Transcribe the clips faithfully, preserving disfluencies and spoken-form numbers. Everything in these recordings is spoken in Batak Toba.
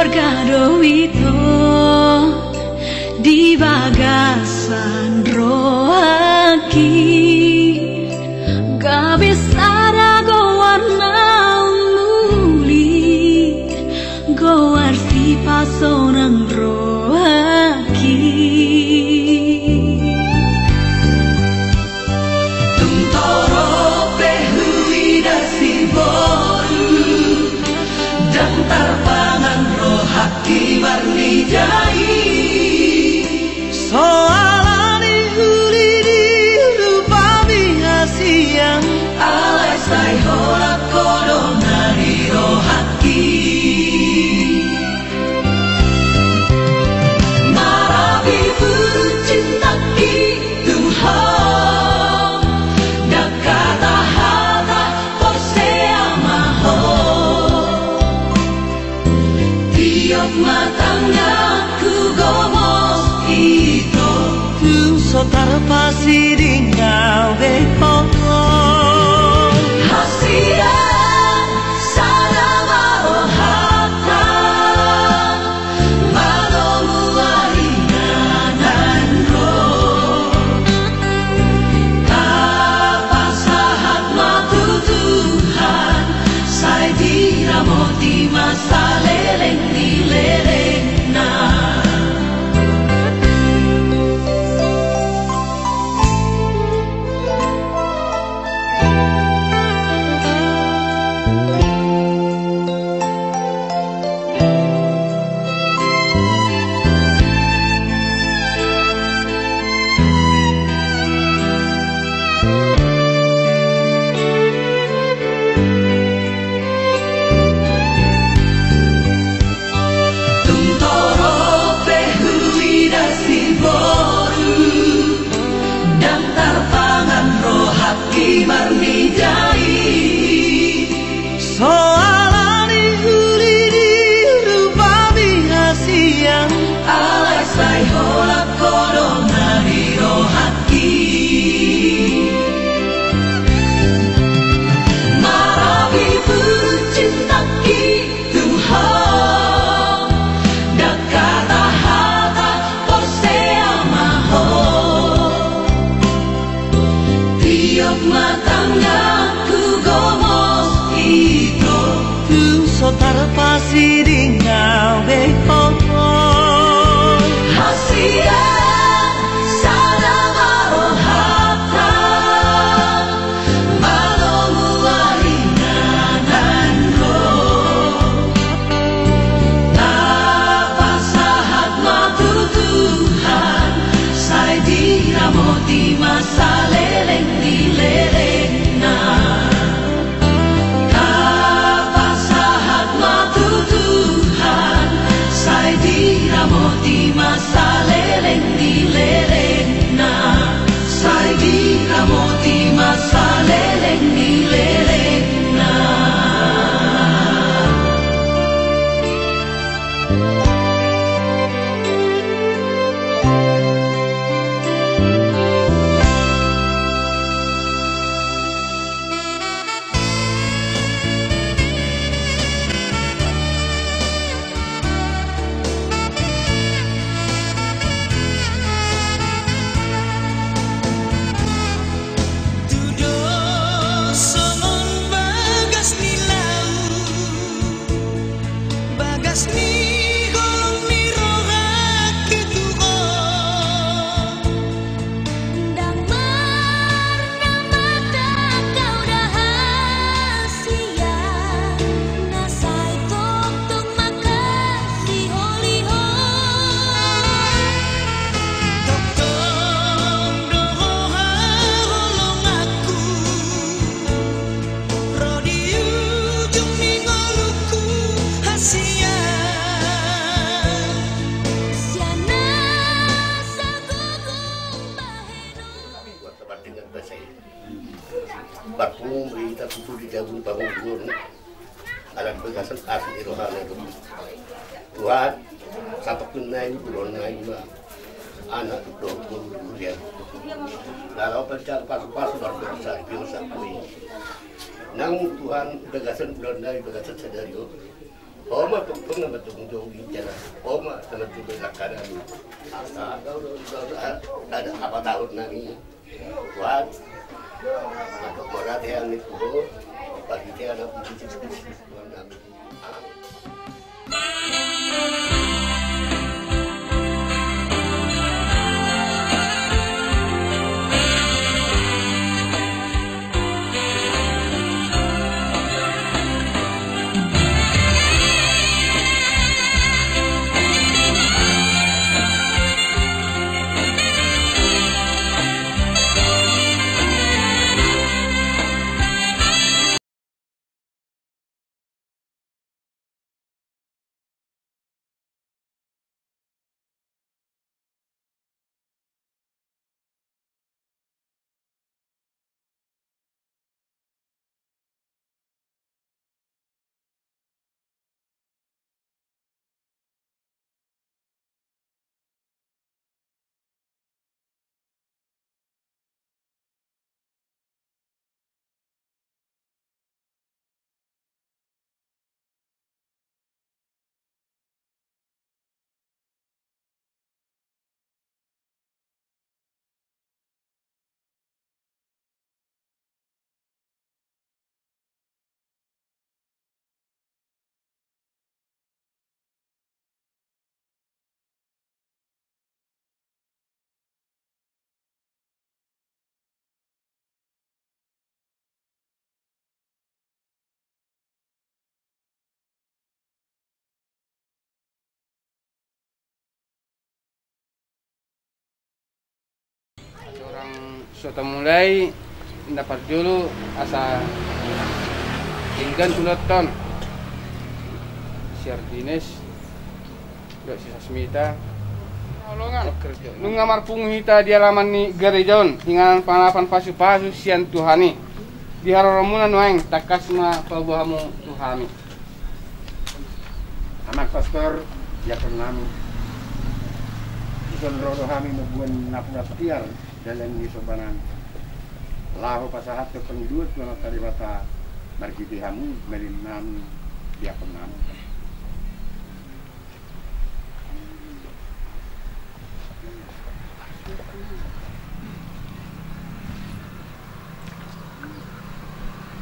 Marga do ito di bagasan rohangki, gabe sada goar na umuli, goar sipasonang rohangki. Tung torop pe huida si boru, ndang tarpangan rohangki marnida i. So ala ni uli di rupami hasian, alai sai holan ho do na di rohangki. Marapi puru cintangki tu ho, ndang hata-hata porsea ma ho. Tiop ma tanganku gomos ito, tung so tarpasiding au be ho. Hasian sada ma rohanta, malomu ari na naeng ro. Tapasahat ma tu Tuhan, sai diramoti ma saleleng ni lelengna. Tung torop pe huida si boru, ndang tarpangan rohangki marnida i. So ala ni uli di rupami hasian, alai sai holan ho do na di rohangki. Marapi puru cintangki tu ho, ndang hata-hata porsea ma ho. Tiop ma tanganku gomos ito, tung so tarpasiding au be ho. Hasian sada ma rohanta, malomu ari na naeng ro. Tapasahat ma tu Tuhan, sai diramoti ma saleleng ni lelengna. Tapasahat ma tu Tuhan, sai diramoti ma saleleng ni lelengna. Sai diramoti ma saleleng ni lelengna. Tudo songon bagas ni laut, bagas ni holong ni rohangki tu ho. Ndang marna mata au da hasian, na sai tongtong mangkasiholi ho. Tongtong do ho haholonganku, ro di ujung ni ngolungku hasian. Sian na sagogo bahenon. Buat tempat tinggal bahasa ini. Parpungu ma hita tutu di jabu ni pangunjunan. Ala di bagasan asi ni rohana do. Tuhan, sahat tu nai, ulaon nai ma anak dohot boru di huria. Laho pansar pasu-pasu mardosa di bagasan i. Nang Tuhan, bagasan ulaon nai, bagasan sadari on. Oma tongtong nama tongtong ijana. Oma nama tongtong lakana. Ada apa tahun nami? Tuhan, maka mora te ang ni kubo, bagi te anak kubo. Asa hurang so tamulai, na parjolo asa denggan tu loton si Ardines dohot si Sasmita. Nunga marpungu hita di alaman ni gareja on inganan pangalapan pasupasu sian Tuhan i. Di haroromuna nuaeng tangkas ma paboa hamu tu hami. Amang pastor, diakon nami. Dison ro do hami mamboan napuran tiar dalan ni somba nami, laho pasahathon pangidoan tu Amanta Debata marhite hamu, malim nami, diakon nami.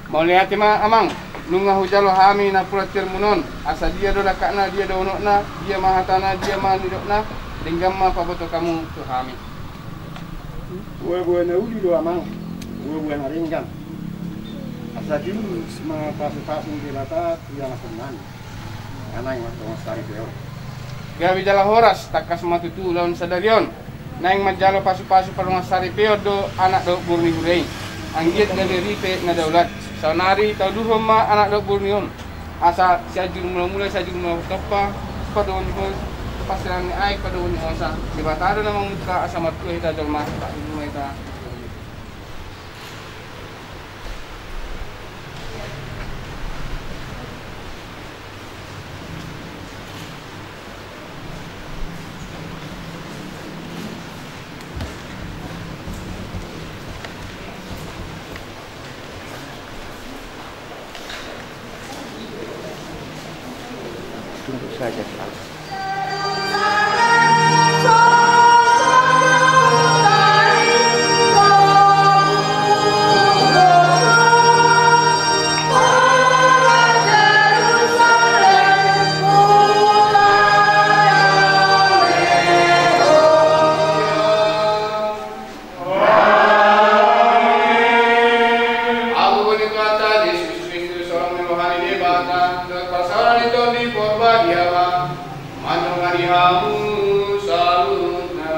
Mauliate ma amang, nunga hujalo hami napuran tiarmuna on, asa dia do langkatna, dia do unokna, dia ma hatana, dia ma nidokna, denggan ma paboto hamu tu hami. Boaboa na uli do amang, boaboa na denggan. Asa tiur ma pasupasu ni Debata tu ianakhon nami. Naeng ma dongan saripeon. Gabe jala horas tangkas ma tutu ulaon sadari on. Naeng manjalo pasupasu pardongan saripeon do anak dohot boru ni huria i. Anggiat gabe ripe na daulat. Saonari tauluhon ma anak dohot boru ni on. Asa Sianjur Mulamula, Sianjur Mulatompa, Padomuhon, Parsirangan ni Aek, Padomuhon ni Osa. Debata do na mamutra asa martua hita jolma. Tauluhon ma hita. Tunduk saja selalu. Amen. Amen. Parsaoran ni Tondi Porbadia ma mandongani hamu saluhutna.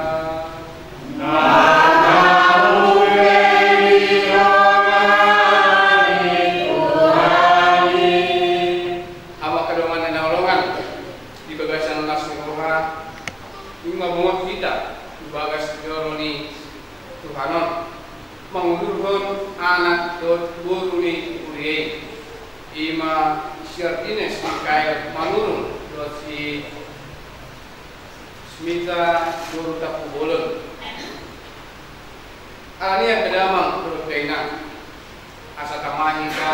Hamu angka dongan na hinaholongan di bagasan las ni roha, nunga bongot hita di bagas joro ni Tuhan on mangudurhon anak dohot boru ni huria i. I ma si Ardines Mikael Manurung dohot si Smita boru Tampubolon. Alani i angka damang dohot dainang, asa tama hita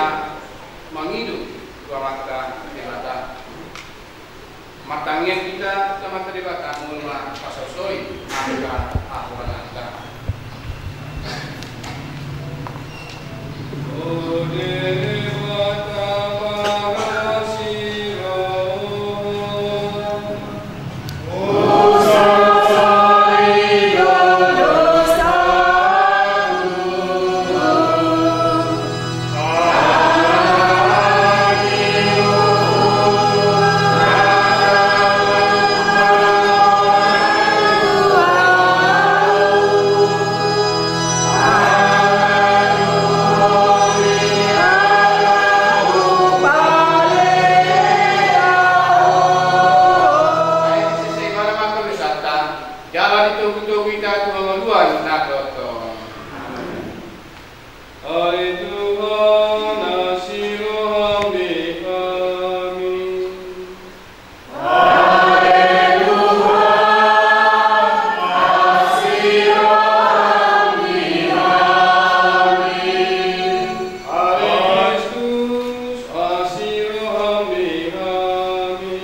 mangido tu Amanta Debata. Martangiang hita tu Amanta Debata, molo ma pasausoi angka hahurangan ta. O Debata parasiroha. Jala ditogutogu hita tu hangoluan na tongtong. Ale Tuhan, asi rohaM di hami. Ale Kristus, asi rohaM di hami.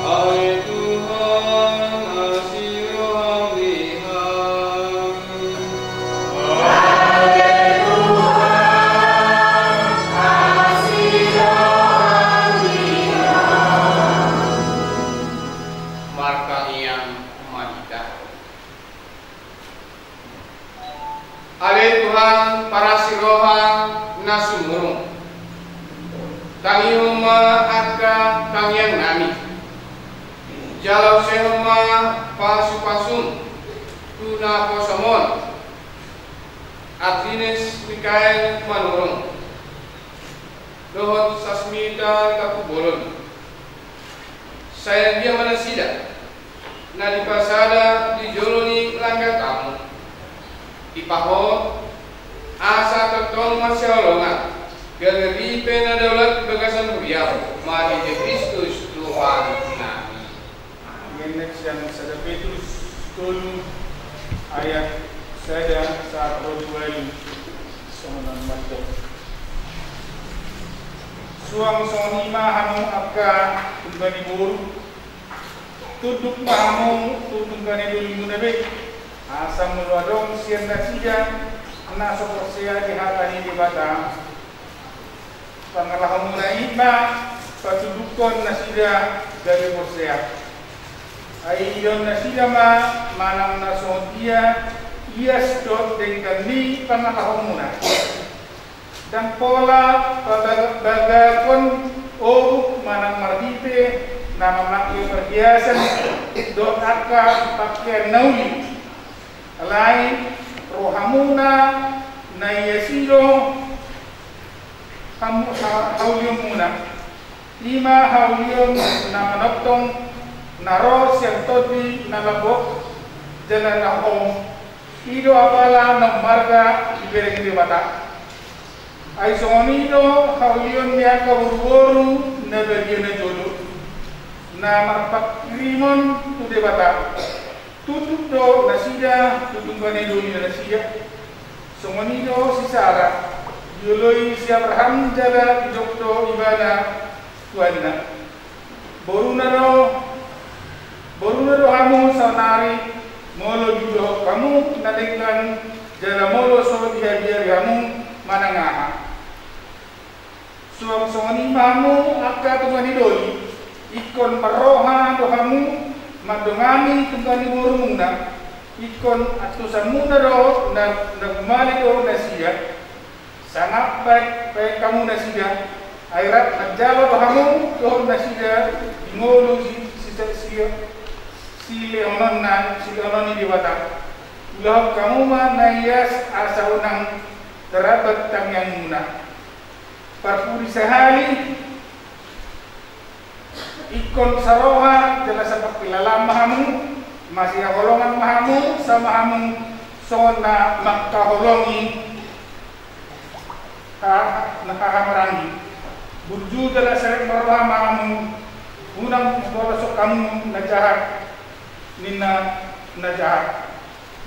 Ale Tuhan, asi rohaM di hami. Martangiang ma hita. Ale Tuhan, parasi roha na sumurung, tangihon ma angka tangiangnami. Jala usehon ma pasupasuM tu naposoM on, Ardines Mikael Manurung dohot Sasmita Tampubolon. Sai anggiat ma nasida na dipasada di jolo ni langkataMu, dipahot asa tongtong marsihaholongan, gabe ripe na daulat di bagasan huriaM, marhite Kristus Tuhannami. Ennek sian sada Petrus tolu ayat sada sahat tu ualu. Songon on ma. Suang songon i ma hamu angka tumba ni boru, tunduk ma hamu tu tumba ni dolimuna be, asa molo adong sian nasida na so porsea di hata ni Debata, pangalahomuna i ma patundukkon nasida gabe porsea. Ai idaon nasida ma manang na songon dia ias dohot denggan ni pangalahomuna. Ndang pola pabagakon obuk manang mardipe na mamangke parhiasan dohot angka pangkean na uli. Alai rohamuna na ias i do hamu, ha-, haulionmuna. I ma haulion na manongtong, na ro sian Tondi na lambok jala na hohom. I do apala na ummarga dibereng Debata. Ai songon i do haulion ni angka boruboru na badia na jolo, na marpanghirimon tu Debata. Tunduk do nasida tu tumba ni doli nasida. Songon i do si Sara, dioloi si Abraham jala didok do ibana tu anakna. Boruna do, boruna do hamu saonari, molo diulahon hamu na denggan, jala molo so dihabiari hamu manang aha. Suang songon i ma hamu angka tumba ni doli, ingkon marroha do hamu mandongani tumba ni borumuna, ingkon antusanmuna do na, na gumale do nasida. Sangap baen, baen hamu nasida, ai rap manjalo do hamu dohot nasida di ngolu si, si, si, silehononna, silehon ni Debata. Ulahon hamu ma na ias asa unang tarlambat tangiangmuna. Parpudi sahali, ingkon saroha jala sapangkilalaan ma hamu, masihaholongan ma hamu, sama hamu songon na mangkaholongi ha-, na hahamaranggi. Burju jala serep marroha ma hamu, unang pola sok hamu na jahat, ninna na jahat.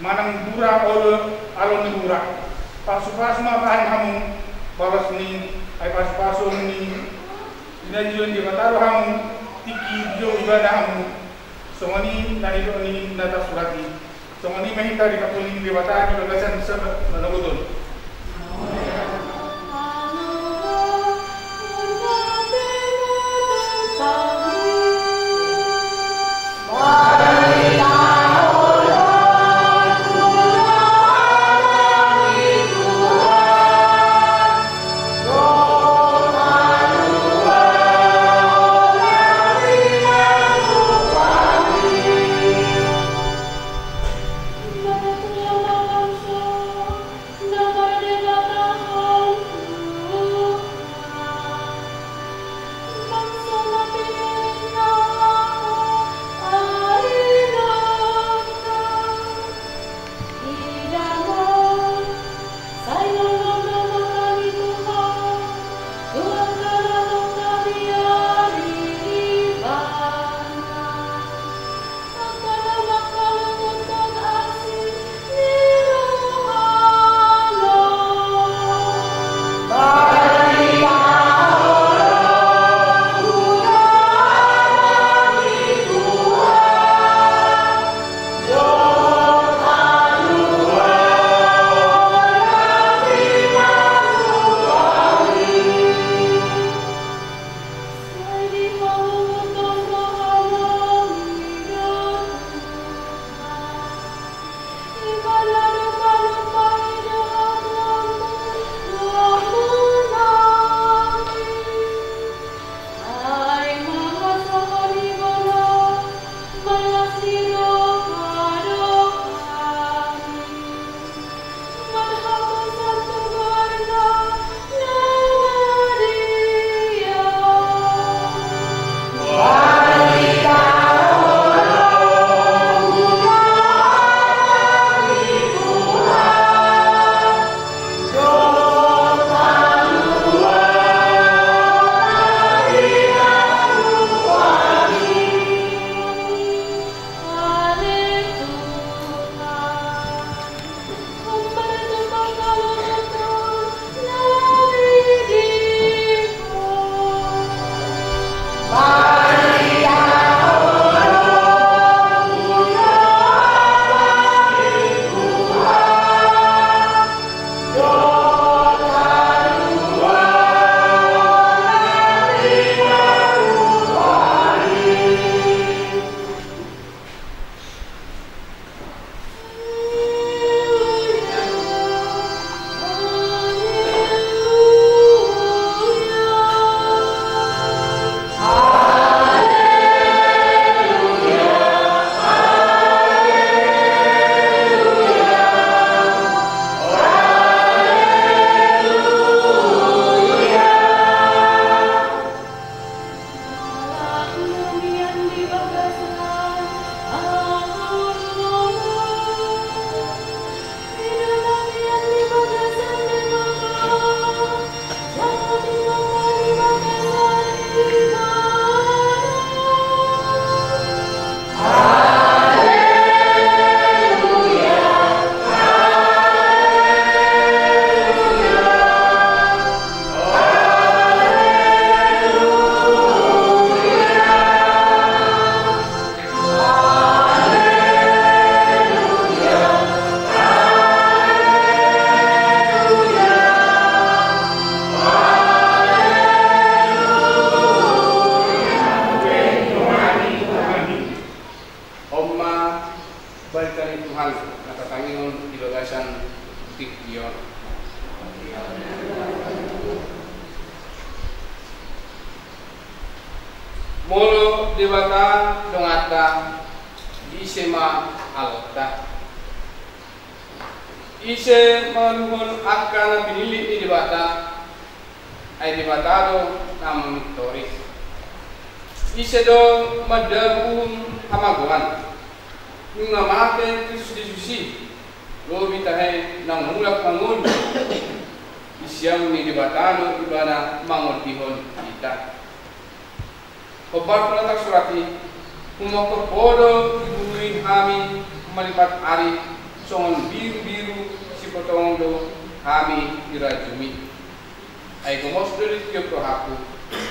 manang bura olo alo ni bura. Pasupasu ma bahen hamu balos ni, ai pasupasuon ni pinaji ni Debata do hamu, tingki dijou ibana hamu. Songon i na nidok ni na tarsurat i. Songon i ma hita dipangoli Debata di bagasan sada manogot on. On ma barita ni Tuhan na tatangihon di bagasan tingki on. Molo Debata donganta, ise ma alonta? Ise mangaluhon angka na pinillit ni Debata? Ai Debata do na mamintori. Ise do mandabu uhum hamagoan? Nunga mate Kristus Jesus i, lobi tahe na mulak mangolu. Di siamun ni Debata do ibana mangondihon hita. Hombar tu na tarsurat i, humongkop Ho do dibunuhi hami malipat ari, Songon birubiru sipotongon do hami di rajumi. Ai gomos do ditiop rohangku,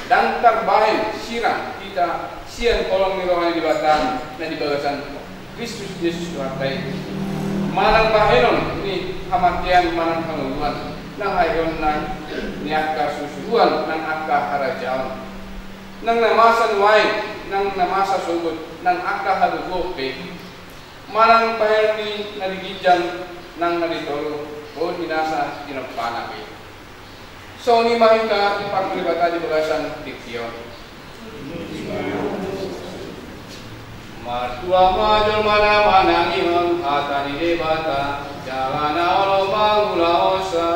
ndang tarbahen sirang hita sian holong ni roha ni Debata na di bagasan Kristus Jesus Tuhanta i. Manang bahenon ni hamatean manang hangoluan, nang haheonna ni angka susuhuan nang angka harajaon, nang na masa nuaeng nang na masa sogot, nang angka hagogoon pe, manang bahenon ni na di ginjang nang na di toru, ro di nasa tinompana pe. Songon i ma hita diparguru Debata di bagasan tingki on. Martua ma jolma na manangihon hata ni Debata, jala na olo mangulahosa.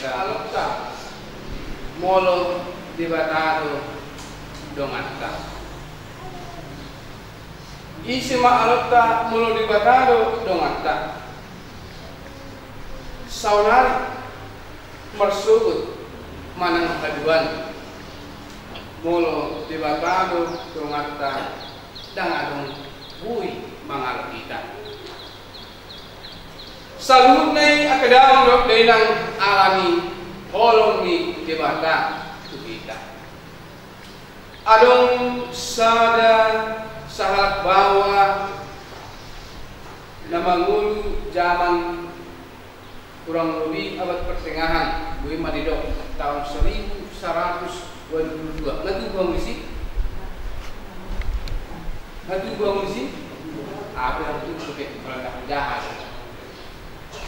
Alokta, molo Debata do donganta. Ise ma alokta molo Debata do donganta? Saonari, marsogot manang haduan, molo Debata do donganta, ndang adong boi mangalo hita. Saluhutna i angka damang dohot dainang, alani holong ni Debata tu hita. Adong sada sahalak baoa na mangolu jaman kurang lobi abad pertengahan, boi ma didok taon saribu saratus walu pulu dua. Na tubu hamu disi? Na tubu hamu disi? Ape, ndang tubu, oke, molo ndang jahat.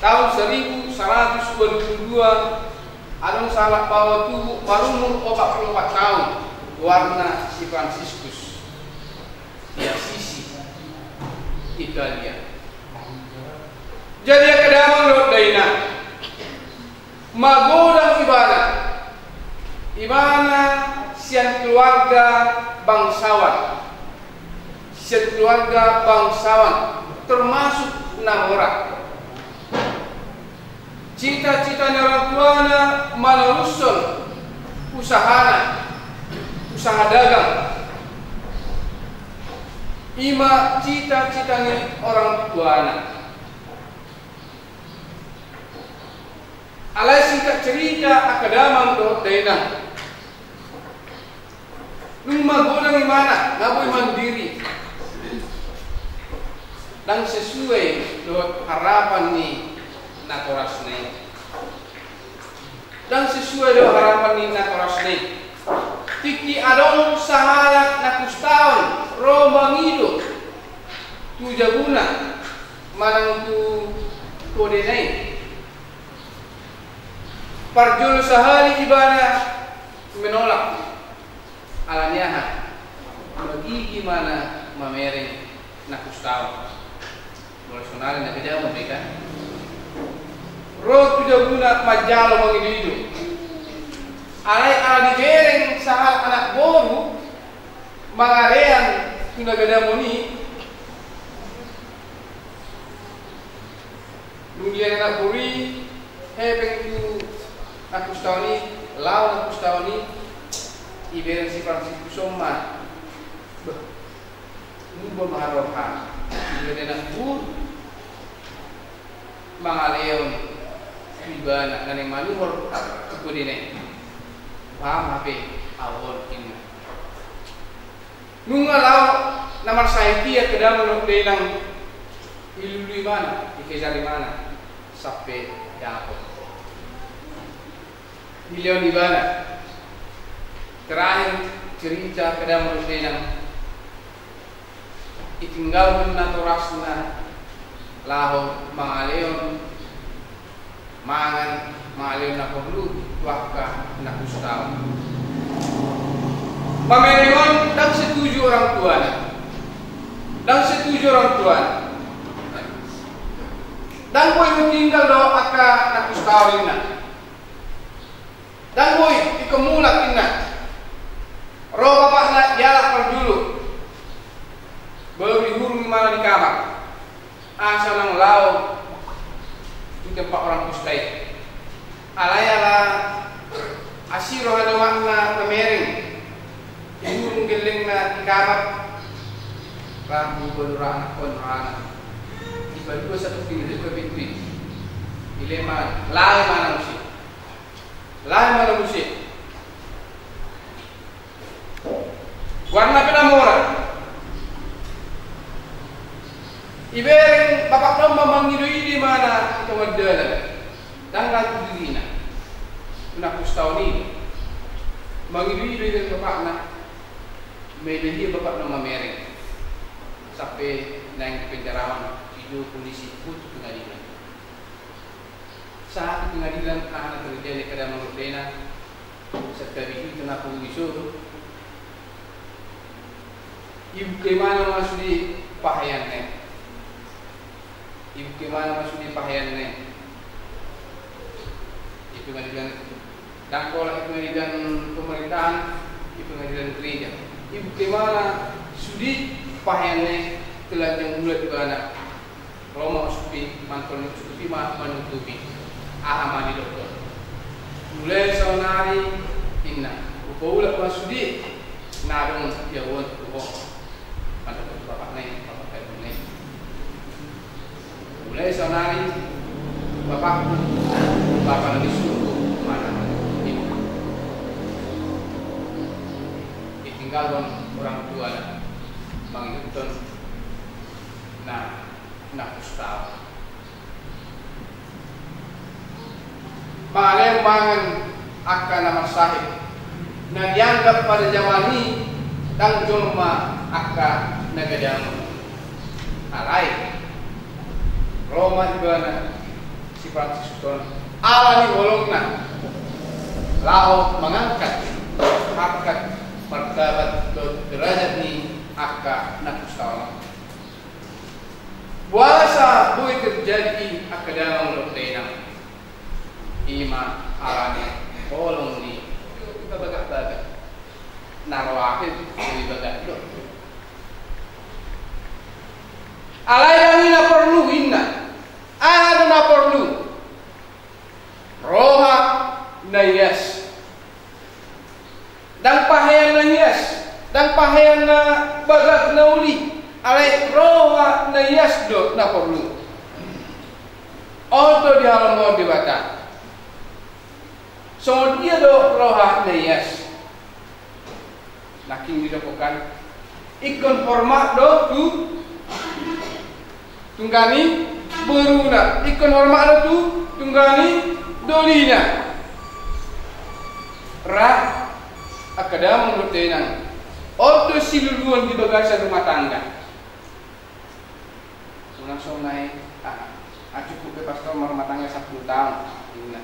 Taon saribu saratus walu pulu dua, adong sahalak baoa tubu, marumur opat pulu opat taon, goarna si Fransiskus di Asisi, Italia. Jadi angka damang dohot dainang, magodang ibana. Ibana sian keluarga bangsawan, sian keluarga bangsawan, termasuk na mora. Cita-cita ni orang tuana manarushon usahana, usaha dagang. I ma cita-cita ni orang tuana. Alai singkat cerita, angka damang dohot dainang, nunga magodang ibana, nga boi mandiri, ndang sesuai dohot harapan ni natorasna i. Ndang sesuai dohot harapan ni natorasna i. Tingki adong sahalak na kustaon ro mangido tu jabuna manang tu podena i. Parjolo sahali ibana menolak. Alani aha? Magigi ibana mamereng na kustaon. Molo sonari na beda ma be kan. Ro tu jabuna manjalo mangido-ido. Alai ala dibereng sahalak anak boru mangalean tu na gadamon i, dung dilean anak boru i hepeng tu na kustaon i, laho na kustaon i, ibereng si Fransiskus on ma. Bah, muba ma haroha, ibereng anak boru mangalehon tu ibana na naeng manuhor tu podena i. Paham hape au on, ninna. Nunga laho na marsahit i angka damang dohot dainang, ilului ibana, dikejar ibana sampe dapot. Dilehon ibana. Terakhir cerita angka damang dohot dainang, ditinggalhon natorasna laho mangalehon mangan, mangalehon na porlu tu angka na kustaon. Pamereng on ndang setuju orang tuana. Ndang setuju orang tuana. Ndang boi hutinggal do angka na kustaon, ninna. Ndang boi, ingkon mulak, ninna. Ro bapakna dialap parjolo. Diurung imana di kamar asa unang laho tu tempat orang kusta i. Alai ala asi roha ni omakna mamereng, diurung gellengna di kamar. Rambu baru anak on rohana. Dipaluas satu pintu ke pintu i. Dilema, laho imana muse. Laho imana muse. Goarna pe na mora. Ibereng bapakna on ma mangido-ido imana di tonga dalan. Ndang laho tu dirina. Unang kustaon i. Mangido-ido ibereng bapakna. Maido ia bapakna on mamereng. Sampe naeng di penjaraon, dijou polisi, botu pengadilan. Sahat di pengadilan, aha na terjadi, angka damang dohot dainang? Santabi hita na pungu i so. Dibuka imana ma sude paheanna i. Dibuka imana ma sude paheanna i. Di pengadilan, ndang pola di pengadilan pemerintahan, di pengadilan gereja. Dibuka imana sude paheanna i, telanjang bulat ibana. Ro ma uskup i, mantor ni uskup i ma manutupi. Aha ma didokkon? Mulai saonari, ninna, hupaulak ma sude na adong di ahu on tu ho. Mantor ni bapakna i, bapak kandungna i. Mulai saonari, bapakku, bapa na di surgo ma na, ninna. Ditinggalhon orang tuana mangihuthon na, na kusta on. Mangalehon mangan angka na marsahit, na dianggap pada jaman i ndang jolma angka na gadang. Alai ro ma ibana si Franciscus on ala ni holongna laho mangangkat harkat martabat dohot derajat ni angka na kusta on. Boasa boi terjadi i, angka damang dohot dainang? I ma ala ni holong ni ibagak-bagak. Na roha pe ibagak do. Alai ndang i na porlu, ninna. Aha do na porlu? Roha na ias. Ndang pahean na ias, ndang pahean na bagak na uli, alai roha na ias do na porlu. On do dihalongahon Debata. Songon dia do roha na ias? Nangkin didokkon kan, ingkon hormat do tu tunggane boruna, ingkon hormat do tu tunggane dolina. Ra, angka damang dohot dainang, on do siluluan di bagasan rumah tangga. Unang songon i, ah, ah, cukup be pastor marumah tangga sampulu taon, ninna.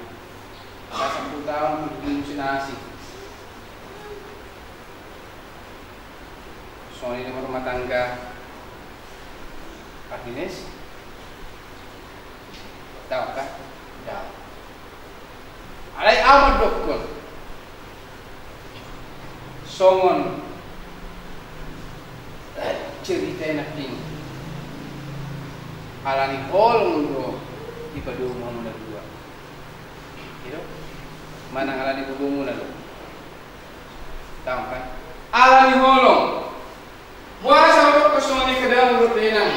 Sampulu taon, belum sinasi. Songon i do marumah tangga Pak Dinas? Dao kan? Dao. Alai ahu mandokkon songon cerita i nangkin. Ala ni holong do dipadomu hamuna dua. Gitu? Manang ala ni bodomuna do. Tahu kan? Ala ni holong. Boasa ahu mandokkon songon i, angka damang dohot dainang?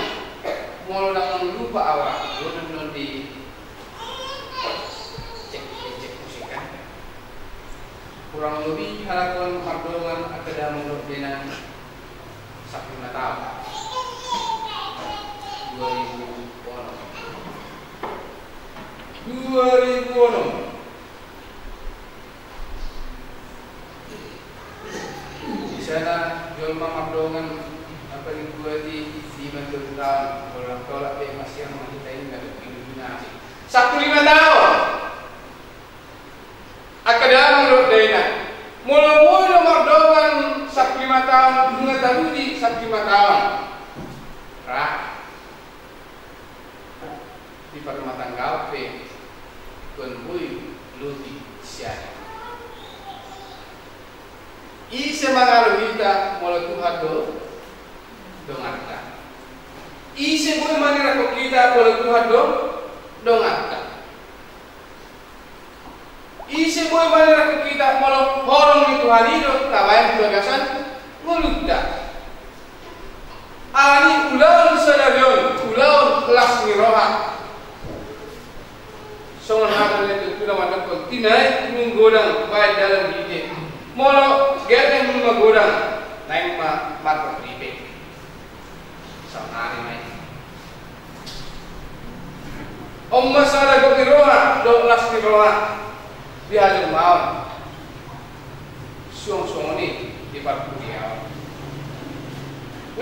Molo ndang lupa ahu, dua ribu enam di cek, cek musik kan. Kurang lebih halak on mardongan, angka damang dohot dainang, sampulu lima taon. Dua ribu onom. Dua ribu onom. Di sana jolma mardongan, apa, dibuat i, di Mandoran, tolak-tolak be, masih yang masih tain, nggak ada pindah. Sampulu lima taon. Angka damang dohot dainang. Molo boi do mardongan sampulu lima taon, nunga taruji sampulu lima taon. Ra. Di parrumahtanggaon pe ingkon boi lobi sian i. Ise mangalo hita molo Tuhan do donganta? Ise boi manirangkon hita molo Tuhan do donganta? Ise boi manirangkon hita molo holong ni Tuhan i do tabaen tu bagasan ngolunta? Alani ulaon sadari on ulaon las ni roha. Songon hata ni natua-tua mandokkon, tinaik nunga godang baen dalan di ite. Molo gelleng nunga godang, naeng ma marhot di ite. Saonari ma i. On ma sada gok ni roha dohot las ni roha di hajolmaon. Suang songon i di parpudi on.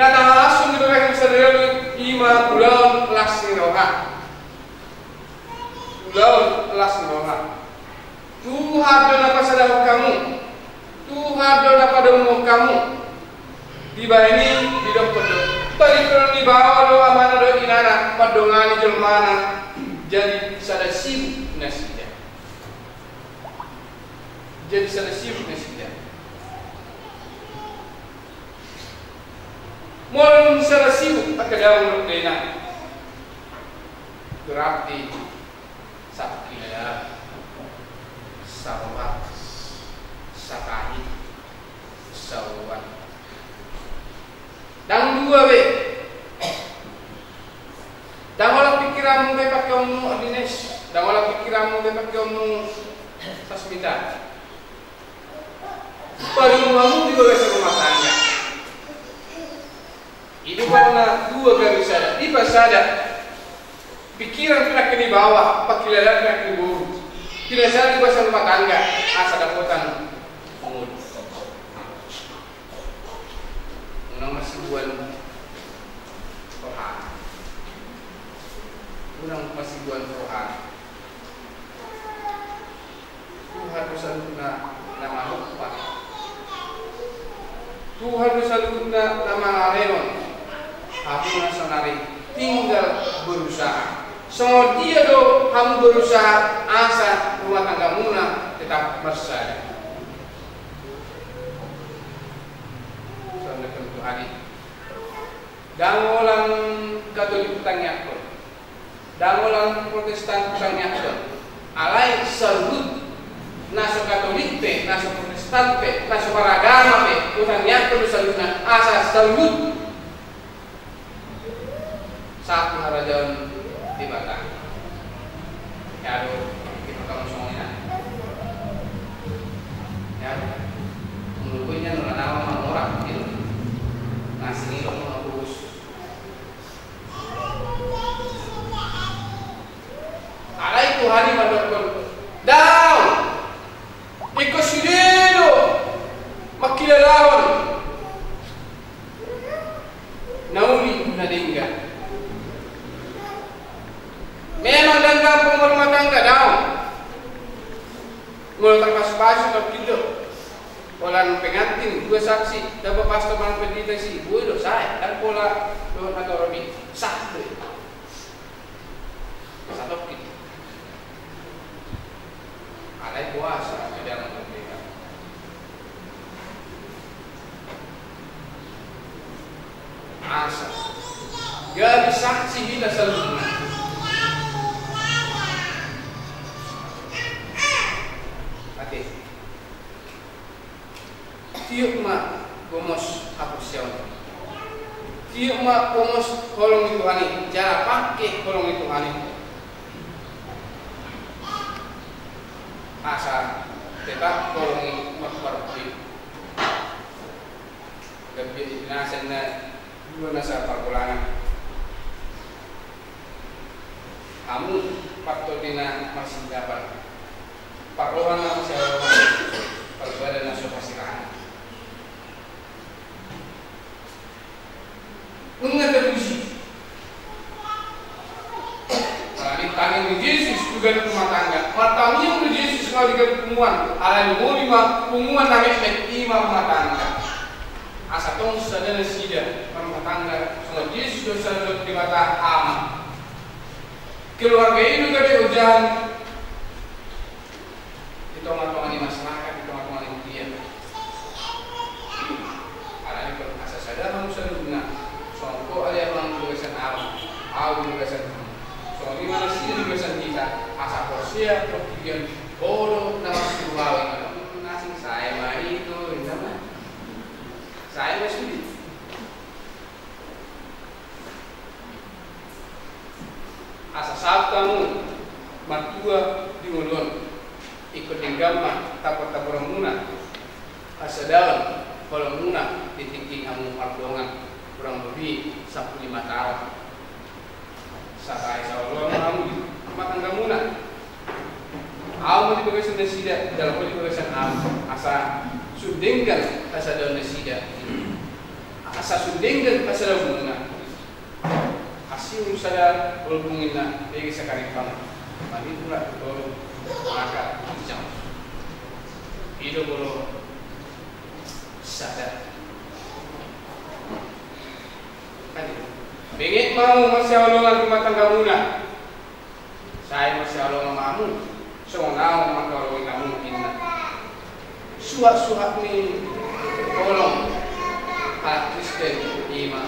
Na tahalashon di bagasan sadari on i ma ulaon las ni roha. Ulaon las ni roha. Tuhan do na pasadahon hamu. Tuhan do na padomuhon hamu. Dibahen i didokkon do, pariperon ni baoa do amana dohot inana mandongani jolmana. Jadi sada sibuk nasida. Jadi sada sibuk nasida. Molo sada sibuk angka damang dohot dainang, berarti sapangkilalaan, saroha, satahi, saoloan. Ndang dua be. Ndang olat pingkiranmu be pangkeonmu, Ardines. Ndang olat pingkiranmu be pangkeonmu, Sasmita. Padomu hamu di bagasan rumah tangga. Ido ma na dua gabe sada, diparsada. Pingkiran pinangke ni baoa, pangkilalaan pinangke ni boru. Pinasada di bagasan rumah tangga, asa dapotan ngolu. Unang masibuan roha. Unang masibuan roha. Tuhan do saluhutna na manompa. Tuhan do saluhutna na mangalehon. Hamu na saonari tinggal berusaha. Songon dia do hamu berusaha asa rumah tanggamuna tetap marsada. Songon dia Tuhan i. Ndang holan Katolik hutangiangkon. Ndang holan Protestan hutangiangkon. Alai saluhut na so Katolik pe, na so Protestan pe, na so maragama pe, hutangiangkon do saluhutna asa saluhut sahat tu harajaon Debata. Ia do di pertama songon i na. Ia do. Menurutku ini adalah nama manorak gitu. Nah, sini lo mau fokus. Alai Tuhan i mandokkon, daong. Ingkon sude do mangkilalaon na uli na denggan. Memang ndang gampang marumah tangga, daong. Molo tarpasupasu tongkin do. Holan pengantin dua saksi, dapot pastor manang pendeta isi, boi do, sae, ndang pola dohot na torop i, sah do i. Satongkin. Alai puasa, tidak mengerti. Asa gabe saksi hita saluhutna. Ate. Tiop ma gomos haporseaon. Tiop ma gomos holong ni Tuhan i, jala pangke holong ni Tuhan i. Asa tetap holong i marparbue. Gabe di binasa na dua nasa pargolangan. Hamu partondi na marsindapan. Parroha na marsindapan. Parbada na so hasiraan. Nunga teruji. Alani tangiang ni Jesus tu ganup rumah tangga. Martangiang do Jesus laho di ganup punguan. Alani moli ma punguan na metmet i ma rumah tangga. Asa tong sada nasida marumah tangga songon Jesus dohot sada dohot Debata Ama. Keluarga i do gabe ojahan di tonga-tonga ni masyarakat, di tonga-tonga ni huria. Alani pe asa sada hamu saluhutna, songon ho ale amang di bagasan Au di bagasan hamu, songon i ma nasida di bagasan hita, asa porsea portibi on, bodo na marsuru au, i ma na asing, sae ma i tu, inna ma. Sae ma sude. Asa saut hamu martua di ngolu on, ingkon denggan ma tapor-taporonmuna hasadaon holongmuna di tingki hamu mardongan, kurang lobi sampulu lima taon. Sasae saoloan ma hamu di rumah tanggamuna. Au ma di bagasan nasida, jala ho di bagasan au, asa sun denggan hasadaon nasida. Asa sun denggan hasadaonmuna. Asi ulu sada holbung, inna, bege sangkarimpang. Mani pula tu tolu, maka ijang. I do molo sada. Kan i do. Benget ma hamu marsihaholongan rumah tanggamuna. Sae marsihaholongan ma hamu, songon au na mangkaholongi hamu, inna. Suhat-suhat ni holong halak Kristen i ma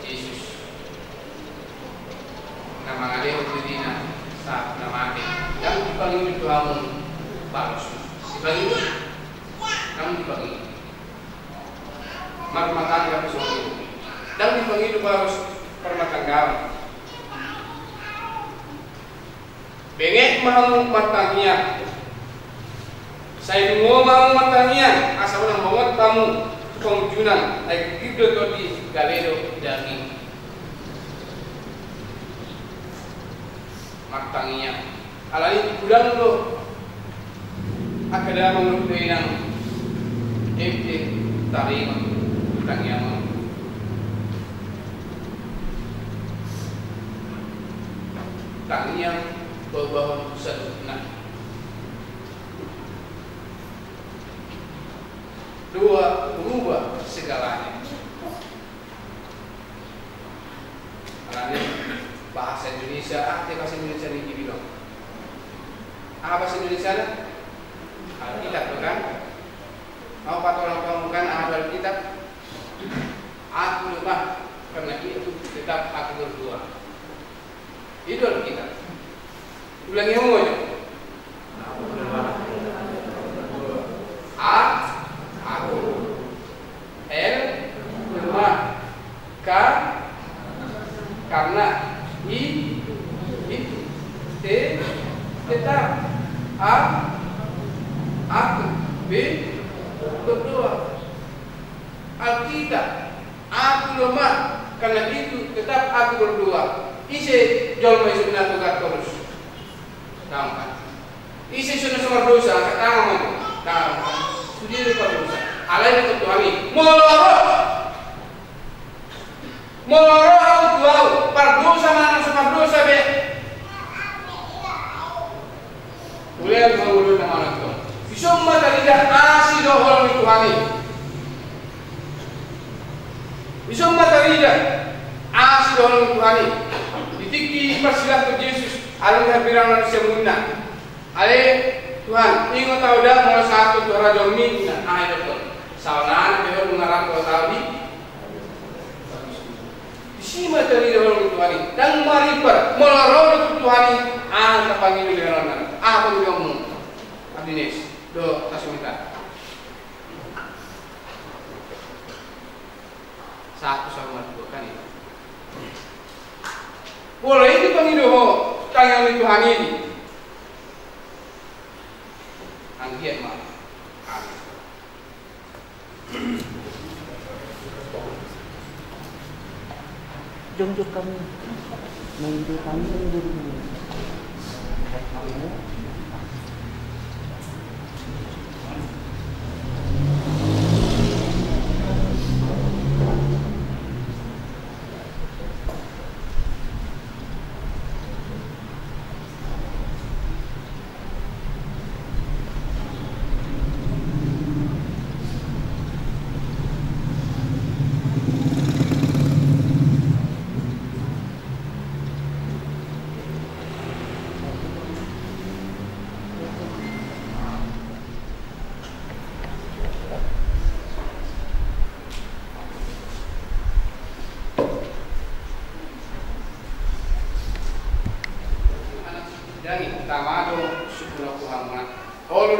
Jesus, na mangalehon dirina sahat na mate. Ndang dipangido tu hamu balos. Dipangido? Ndang dipangido. Marrumah tangga pe songon i. Ndang dipangido balos parrumahtanggaon. Benget ma hamu martangiang. Sai dungo ma hamu martangiang, asa unang bongot hamu tu pangunjunan, ai gigir do tondi, gale do daging. Martangiang. Alani i godang do angka damang dohot dainang ente tarima tangiang on. Tangiang baobaon saluhutna. Doa berubah segalanya. Alani bahasa Indonesia, ah, te bahasa Indonesia ni dibilang. Ah, bahasa Indonesia na? Alkitab, bukan? Mau patorang kamu kan, ah, Alkitab? Aku lemah, karena itu tetap aku berdoa. I do Alkitab. Ulangi hamu jo. A, aku. L, lemah. Ka, karena. I, itu. T, tetap. A, aku. B, berdoa. Alkitab, aku lemah, karena itu tetap aku berdoa. Ise jolma i songon na togar torus? Tangkas. Ise songon na so mardosa, angkat tangan ma jo. Tangkas. Sude do pardosa. Alai didok Tuhan i, molo ro, molo ro ahu tu ahu, pardosa manang so mardosa be, ulean ma ngoluna manang tong. Dison ma tarida asi do holong ni Tuhan i. Dison ma tarida asi do holong ni Tuhan i. Di tingki parsilangkon Jesus, alana hambirang na di siamunna. Ale Tuhan, ingot ahu da molo sahat tu harajaonmi, inna. Aha didokkon? Saonari pe ho nunga rap tu ahu di Disi ma tarida holong ni Tuhan i. Ndang maripar, molo ro do tu Tuhan i, aha tapangido di holongna? Aha pangidoonmu? Abdi Nes, do tasumita. Satu sama dua kan i. Molo i dipangido ho tangiang ni Tuhan i, anggiat ma. Amin. Jongjong hamu. Jongjong hamu, jongjong hamu.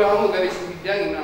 Hamu gabe sipidangi.